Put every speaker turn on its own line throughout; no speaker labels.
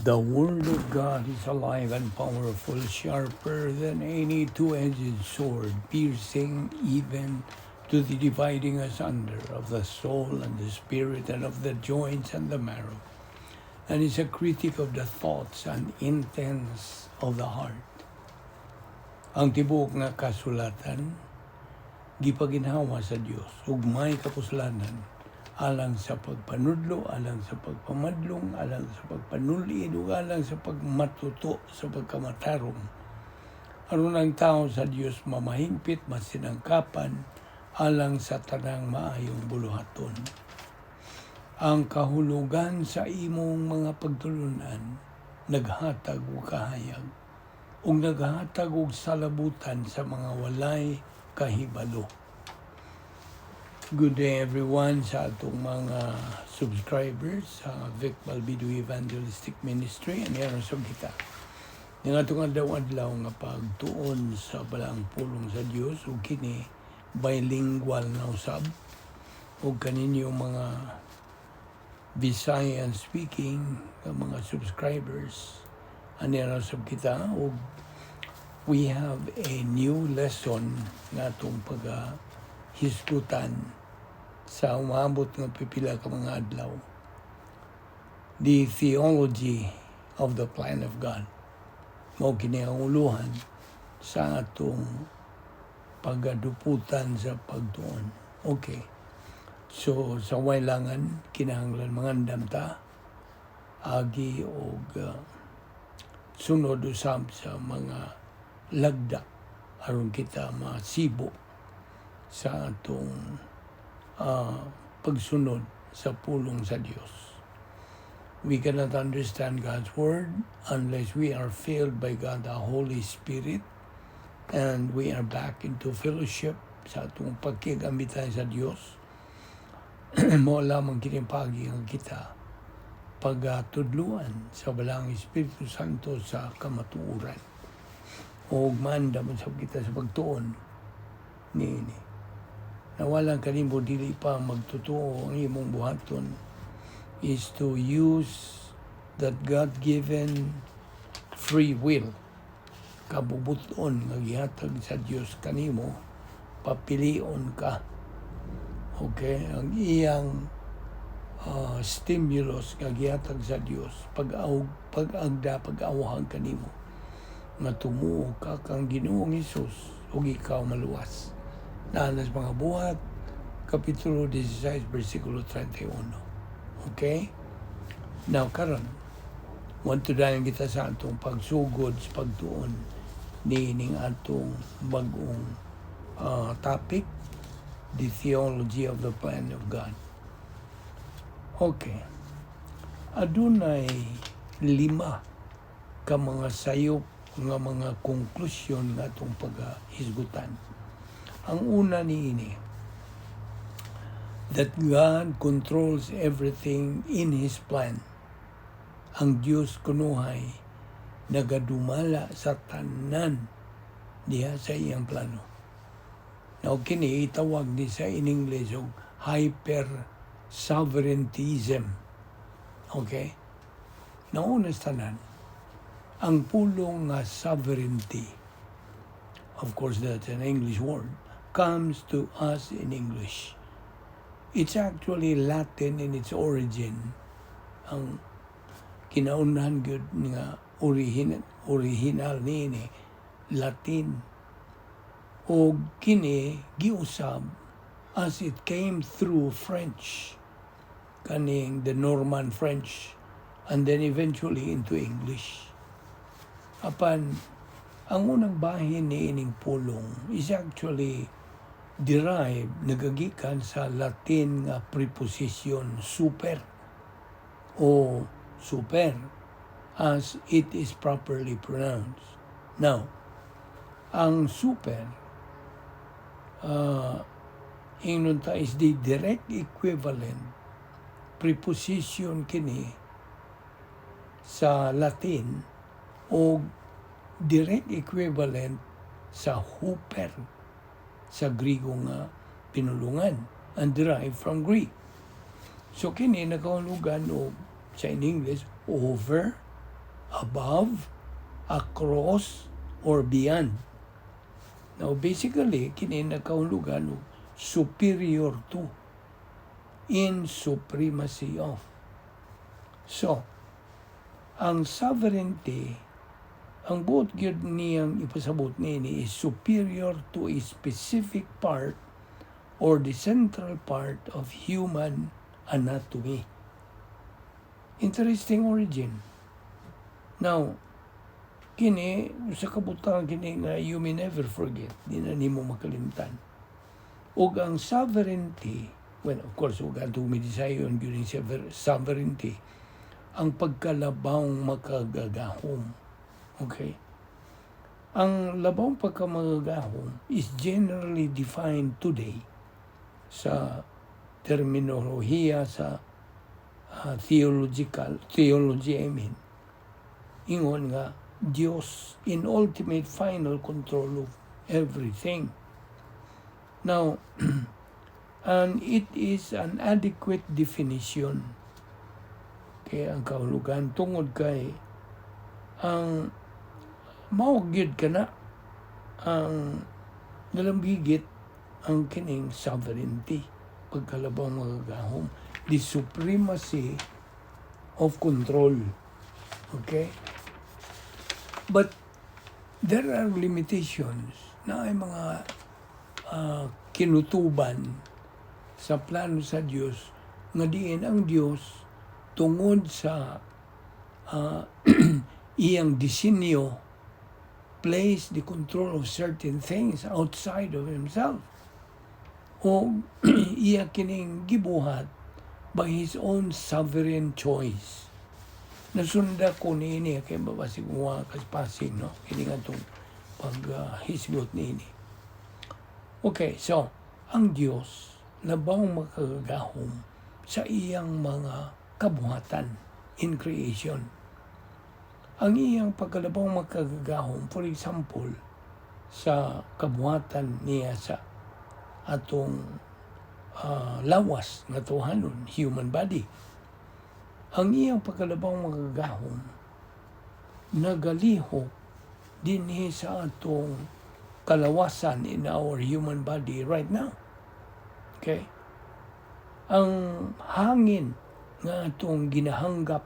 The Word of God is alive and powerful, sharper than any two-edged sword, piercing even to the dividing asunder of the soul and the spirit and of the joints and the marrow, and is a critic of the thoughts and intents of the heart. Ang tibuok nga kasulatan gipaginhawa sa Dios ug may kapuslanan alang sa pagpanudlo, alang sa pagpamadlong, alang sa pagpanulid, ug alang sa pagmatuto sa pagkamatarong. Aron ang tao sa Dios mamahingpit, masinangkapan, alang sa tanang maayong buluhaton. Ang kahulugan sa imong mga pagtulunan naghatag og kahayag ug naghatag og salabutan sa mga walay kahibalo. Good day, everyone, sa atong mga subscribers sa Vic Balbido Evangelistic Ministry. Ani sa kita. Ning atong adlaw-adlaw nga pagtuon sa balaang pulong sa Dios, ug kini bilingual na usab, ug kaninyo mga Visayan speaking nga mga subscribers, ani sab kita ug we have a new lesson nga atong pag hisgutan sa umaabot nga pipila ka mga adlaw. The theology of the plan of God. Mao kini ang uluhan sa atong pagaduputan sa pagtuon. Okay. So sa wailangan, kinahanglan mangandam ta agi og sunod usab sa mga lagda aron kita masibo sa atong pagsunod sa pulong sa Dios. We cannot understand God's Word unless we are filled by God the Holy Spirit and we are back into fellowship sa atong pagkigambitan sa Dios. Mao lamang kini pagi ang kita pagtudluan sa Balaang Espiritu Santo sa kamatuoran. O maandam sa kita sa pagtuon niini. Nawalang kanimo dili pa magtotoo, ang imong buhaton is to use that God-given free will, kabubuton nga gihatag sa Dios kanimo, papilion ka. Okay, ang iyang stimulus nga gihatag sa Dios, pag pag-agda, pag-awhag kanimo nga tumuo ka kang Ginoong Hesus ug ikaw maluwas. Naa sa Mga Buhat kapitulo 16 bersikulo 31. Okay? Now karon, want to dayon kita sa atong pagsugod sa pagtuon niining atong bag-ong topic, the theology of the plan of God. Okay. Adunay lima ka mga sayop nga mga konklusyon nga atong paghisgutan. Ang una niini, that God controls everything in His plan. Ang Diyos kunuhay nagadumala sa tanan diha sa iyang plano. Now kini itawag ni sa in English og hyper sovereigntism. Okay? Nauna sa tanan, ang pulong nga sovereignty, of course that's an English word, comes to us in English. It's actually Latin in its origin. Ang kinaunhan gyud nga original niini Latin. O kini giusab as it came through French, kaning the Norman French, and then eventually into English. Apan ang unang bahin ni ining pulong is actually derived, nagagikan sa Latin nga preposition super o super as it is properly pronounced. Now, ang super ingnon ta is the direct equivalent preposition kini sa Latin o direct equivalent sa huper sa Grigo nga pinulungan and derived from Greek. So kini nakahulugan og sa in English over, Above, across, or beyond. Now, basically, kini nagkahulugan og superior to, in supremacy of. So, ang sovereignty, ang buot gyud niyang ipasabot nini is superior to a specific part or the central part of human anatomy. Interesting origin. Now, kini sa kabutang kini nga you may never forget, di na nimo makalimtan. Ug ang sovereignty, well, of course, ug adto midisayon gyud sovereignty, ang pagkalabawng makagagahom. Okay? Ang labawng pagkamagagahom is generally defined today sa terminolohiya sa theological theology, I mean, ingon nga Dios in ultimate final control of everything. Now, and it is an adequate definition kay ang kahulugan tungod kay ang mao gyud kana ang nalambigit ang kining sovereignty, pagkalabawng magagahom, the supremacy of control, okay? But there are limitations na ay mga kinutuban sa plano sa Dios nga diin ang Dios tungod sa iyang disenyo place the control of certain things outside of himself o iya kining gibuhat by his own sovereign choice. Nasunda ko niini kay babasig mo kaspasin, no? Kini nga itong pag-hisgot niini. Okay, so, ang Diyos labawng makagagahom sa iyang mga kabuhatan in creation. Ang iyang pagkalabawng makagagahom, for example, sa kabuhatan niya sa atong lawas nga tawhanon, human body. Ang iyang pagkalabawng makagagahom nagalihok dinhi sa atong kalawasan in our human body right now. Okay? Ang hangin nga atong ginahanggap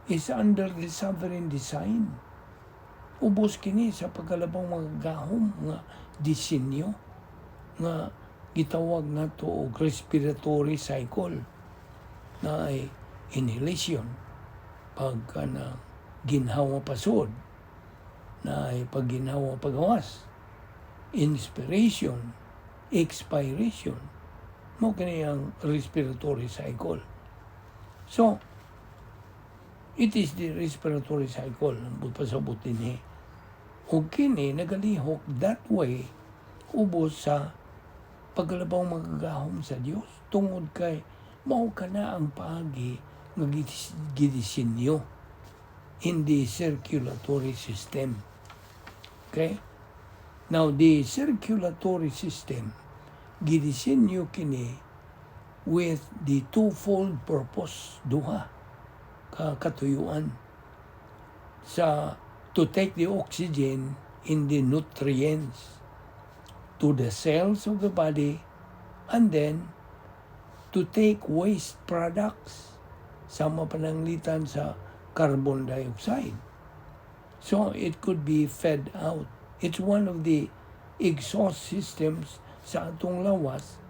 is under the sovereign design. Ubos kini sa pagkalabawng magagahom nga disenyo nga gitawag nato og respiratory cycle na ay inhalation, pagka na ginhawa pasod, na ay pagginhawa pagawas, inspiration, expiration. Mao kini ang respiratory cycle. So it is the respiratory cycle ang pasabot dinhi. Ug kini nagalihok that way ubos sa pagkalabawng magagahom sa Dios tungod kay mao kana ang paagi nga gidisenyo in the circulatory system. Okay? Now, the circulatory system, gidisenyo kini with the twofold purpose, duha ka katuyuan sa to take the oxygen in the nutrients to the cells of the body and then to take waste products sama pananglitan sa carbon dioxide. So it could be fed out. It's one of the exhaust systems sa atong lawas,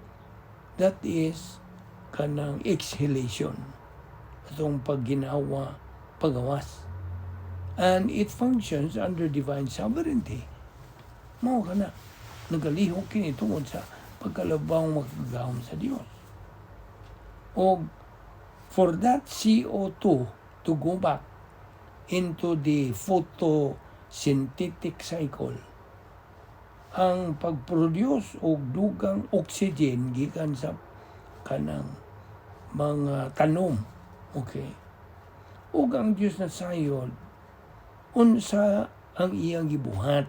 that is kanang exhalation, atong pagginhawa pagawas, and it functions under divine sovereignty. Mao kana nagalihok kini tungod sa pagkalabawng makagagahom sa Dios. O for that CO2 to go back into the photosynthetic cycle, ang pag-produce og dugang oxygen gikan sa kanang mga tanom, okay? Ug ang Dios na sayod unsa ang iyang gibuhat.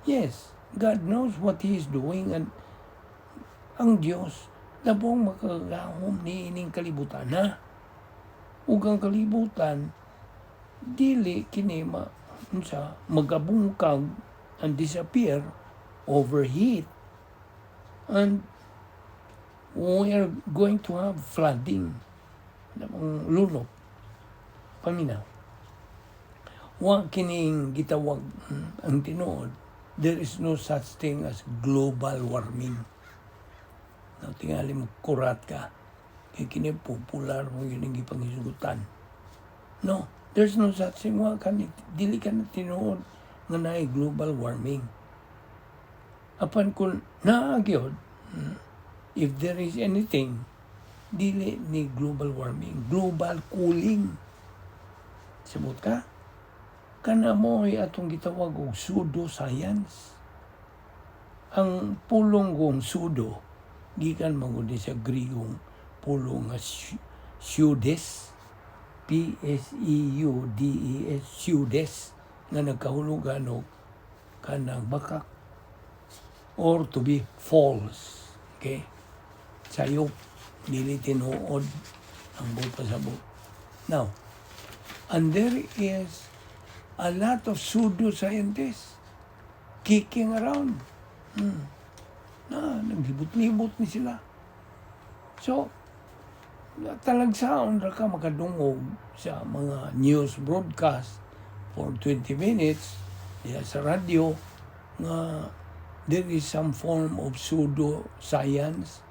Yes, God knows what He is doing and ang Dios labawng makagagahom niining kalibutan na. Ug ang kalibutan Dili kini ma unsa magabungkag and disappear, overheat, and we are going to have flooding, ang lulop. Paminaw. Wa kining gitawag ang tinuod, there is no such thing as global warming. Now, tingali mo kurat ka. Kay kini popular mo yun ang gipanghisugutan. No, there's no such thing. Wa ka ni, dili ka na tinuod nga naay global warming. Apan kung naa gyud, if there is anything, dili ni global warming, global cooling. Sabot ka? Kana mo ay atong gitawag og pseudo-science. Ang pulong kong pseudo, gikan man gud ni sa Grigong pulong nga pseudes, pseudes, pseudes, nga nagkahulugan og kanang bakak or to be false. Okay? Sayop, dili tinuod ang buot pasabot. Now, and there is a lot of pseudo-scientists kicking around. Na, naglibot-libot ni sila. So, talagsaon ra ka makadungog sa mga news broadcast for 20 minutes diya sa radyo nga there is some form of pseudo-science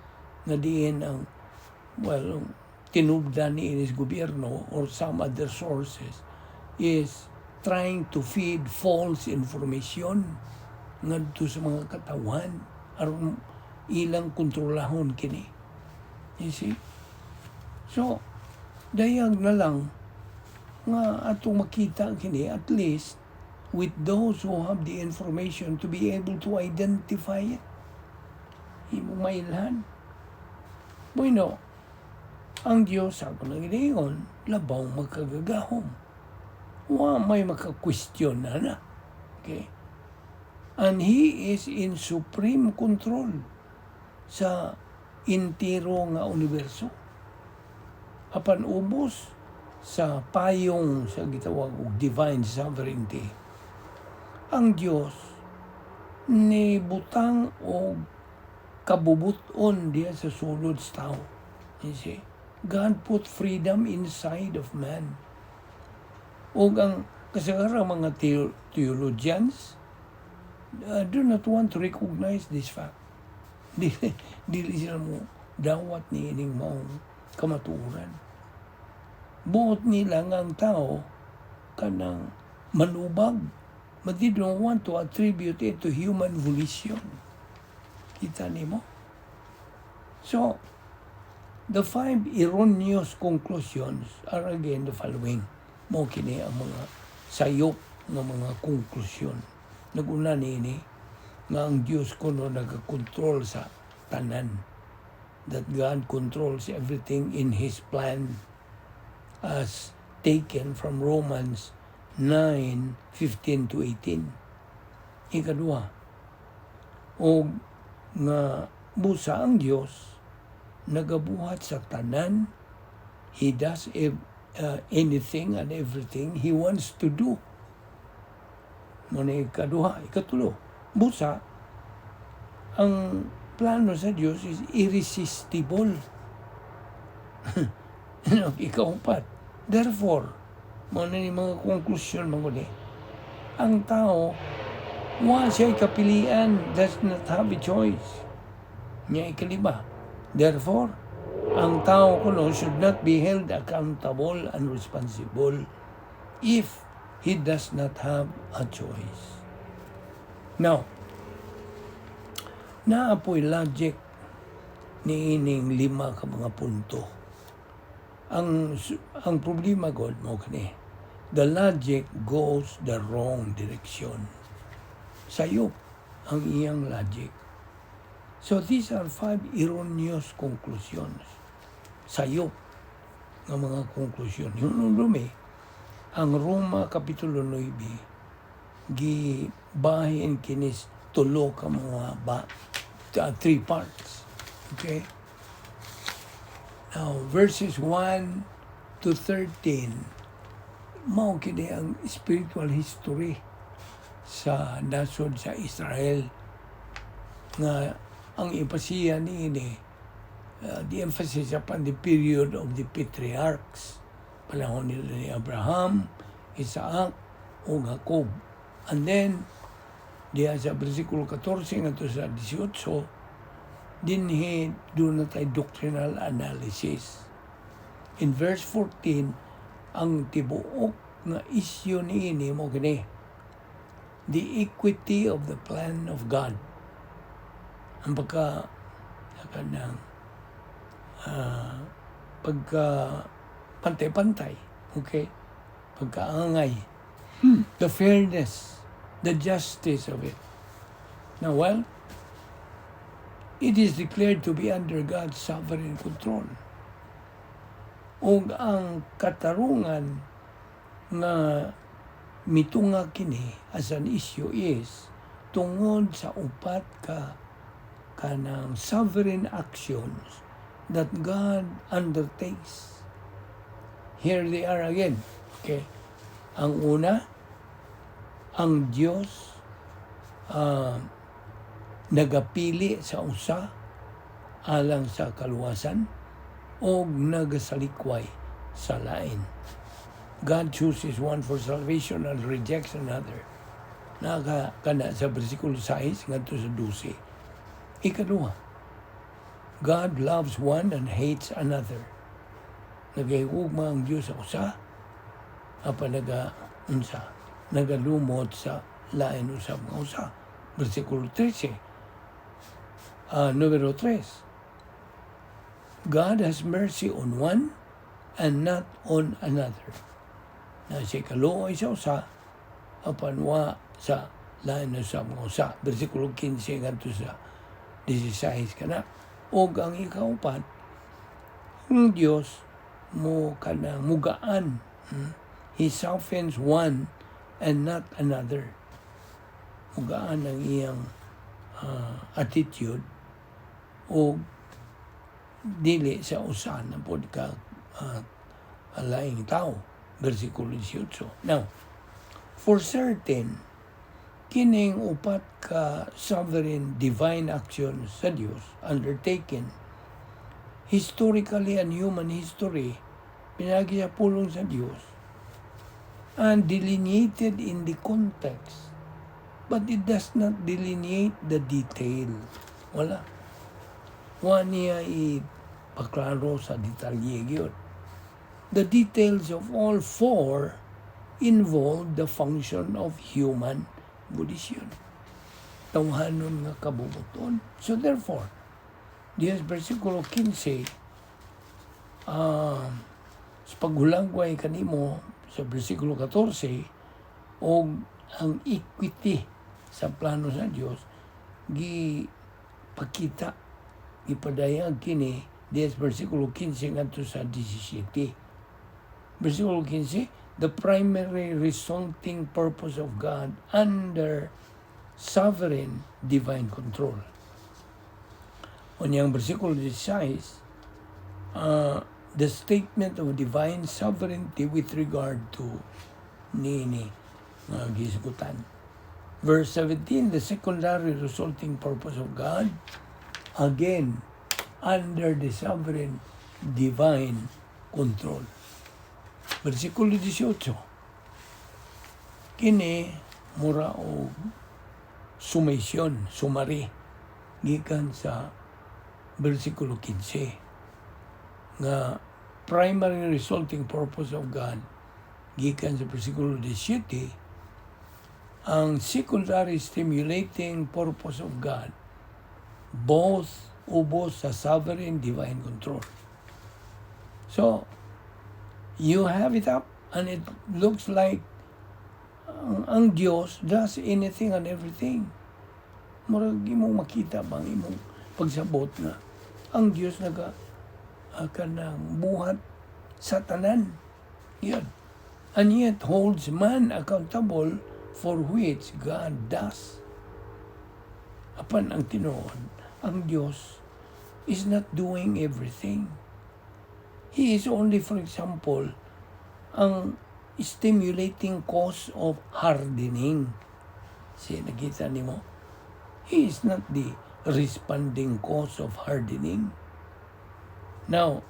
nga diin ang, well, tinubdan ni inis gobyerno or some other sources is trying to feed false information ngadto sa mga katawan aron ilang kontrolahon kini. You see? So, dayag na lang nga atong makita kini, at least with those who have the information to be able to identify it. Imong mailhan. Bueno, ang Diyos ako nang iniingon, labaw magkagagahom. Wa may maka-question na na. Okay? And He is in supreme control sa intiro nga universo. Apan ubos sa payong sa gitawag og divine sovereignty, ang Dios ni butang og kabubuton diya sa sulod sa tao. You see? God put freedom inside of man. Og ang kasagaran mga theologians do not want to recognize this fact. Dili, dili sila mo dawat ni ining maong kamatuoran. Buot nila nga ang tao kanang manubag, but they don't want to attribute it to human volition. Kita nimo? So, the five erroneous conclusions are again the following. Mo kini ang mga sayop nga mga konklusyon. Naguna niini nga ang Diyos kuno nagakontrol sa tanan. That God controls everything in His plan as taken from Romans 9:15 to 18. Ikaduha, og nga busa ang Dios nagabuhat sa tanan, He does anything and everything He wants to do. Mo na ikaduha. Ikatulo, busa ang plano sa Dios is irresistible. Ikaupat, therefore, mo na ni mga konklusyon mga ni ang tao wa siya kapilian, does not have a choice. Nya ikalima, therefore, ang tao kuno should not be held accountable and responsible if he does not have a choice. Now, naa poy logic ni ining lima ka mga punto. Ang problema god mo kani, the logic goes the wrong direction. Sayop ang iyang logic. So these are five erroneous conclusions. Sayop nga mga konklusyon. Yung dumi, ang Roma Kapitulo 9, gibahin kinis tulo ka mga ba, three parts. Okay? Now, verses 1 to 13, Mao kini ang spiritual history sa nasod sa Israel nga ang empasiya niini, the emphasis upon the period of the patriarchs, panahon nila ni Abraham, Isaac ug Jacob. And then diha sa versikulo 14 ngadto sa 18, dinhi duna tay doctrinal analysis. In verse 14, ang tibuok nga isyu niini mao kini: the equity of the plan of God, ang pagka kanang pagka pantay-pantay, okay, pagkaangay, the fairness, the justice of it. Now, well, it is declared to be under God's sovereign control. Ug ang katarungan nga mitunga kini as an issue is tungod sa upat ka kanang sovereign actions that God undertakes. Here they are again. Okay. Ang una, ang Diyos nagapili sa usa alang sa kaluwasan o nagasalikway sa lain. God chooses one for salvation and rejects another. Naka kana sa versikulo 6 ngadto sa 12. Ikaduha, God loves one and hates another. Nagahigugma ang Diyos sa usa, apan naga unsa, nagalumot sa lain usab nga usa. Versikulo 13. Numero 3. God has mercy on one and not on another. Naa siya'y kaluoy sa usa, apan wa sa lain usab nga usa. Versikulo 15 ngadto sa 16 kana. Og ang ikaupat, ang Dios mo kana mugaan. He softens one and not another. Mugaan ang iyang attitude o dili sa usa na pod ka laing tao. Versikulo 18. Now, for certain, kining upat ka sovereign divine actions sa Dios undertaken historically and human history pinagi sa pulong sa Dios and delineated in the context, but it does not delineate the detail. Wala, wa niya ipaklaro sa detalye gyud. The details of all four involve the function of human volition, tawhanon nga kabubuton. So therefore, diya sa versikulo 15, sa paghulagway kanimo sa versikulo 14 og ang equity sa plano sa Dios gi pakita, gipadayag kini diya sa versikulo 15 ngadto sa 17. Versikulo 15, the primary resulting purpose of God under sovereign divine control. Unyang versikulo 16, the statement of divine sovereignty with regard to niini nga gisgutan. Verse 17, the secondary resulting purpose of God, again, under the sovereign divine control. Versikulo 18, kini mura og summation, summary, gikan sa versikulo 15 nga primary resulting purpose of God gikan sa versikulo 17, ang secondary stimulating purpose of God, both ubos sa sovereign divine control. So, you have it up and it looks like ang Diyos does anything and everything. Murag imong makita bang imong pagsabot nga ang Diyos naga kanang buhat sa tanan. Yun. And yet holds man accountable for which God does. Apan ang tinuod, ang Diyos is not doing everything. He is only, for example, ang stimulating cause of hardening. Si nakita nimo? He is not the responding cause of hardening. Now,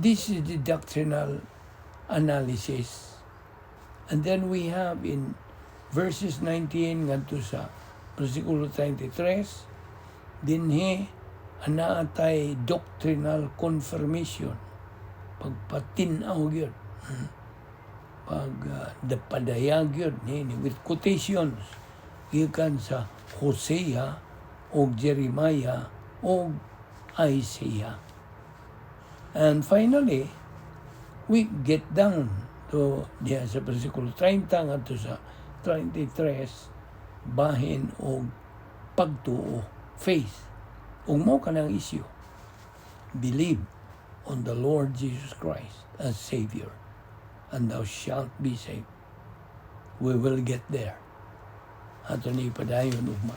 this is the doctrinal analysis. And then we have in verses 19 ngadto sa versikulo 33, dinhi anaa tay doctrinal confirmation, pagpatin-aw gyud, pag padayag gyud ni with quotations gikan sa Hosea o Jeremiah o Isaiah. And finally, we get down to diya sa versikulo 30 ngadto sa 33, bahin og pagtuo, faith. Ug mao kanang issue. Believe on the Lord Jesus Christ as Savior, and thou shalt be saved. We will get there. Ato ni padayon ugma.